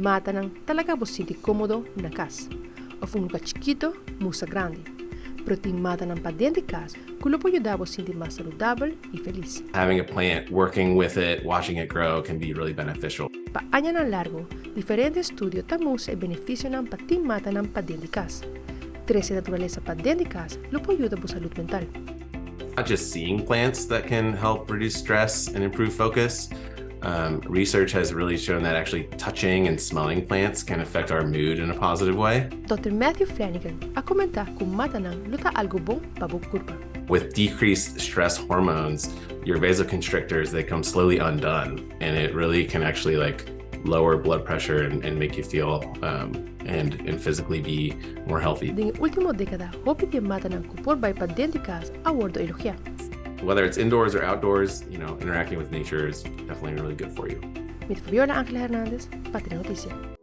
Matanan ta laga bo sinti komodo na kas òf un lugá chikitu mustra grandi, pero tin matanan paden di kas ku lo por yuda bo sinti mas saludabel i felis. Having a plant, working with it, watching it grow can be really beneficial. Pa añanan largu, diferente estudio ta mustra e benefisionan pa tin matanan paden di kas. Trese naturalesa paden di kas lo por yuda bo salud mental. Not just seeing plants that can help reduce stress and improve focus. Research has really shown that actually touching and smelling plants can affect our mood in a positive way. Dòkter Matthew Flanagan a komentá ku matanan lo ta algu bon pa bo kurpa. With decreased stress hormones, your vasoconstrictors, they come slowly undone and it really can actually, like, lower blood pressure and make you feel and physically be more healthy. Den e último dékada, hopi di e matanan ku por bai paden di kas a wòrdu elogiá. Whether it's indoors or outdoors, interacting with nature is definitely really good for you. Mi ta Fabiola Angela Hernandez, pa Trinotisia.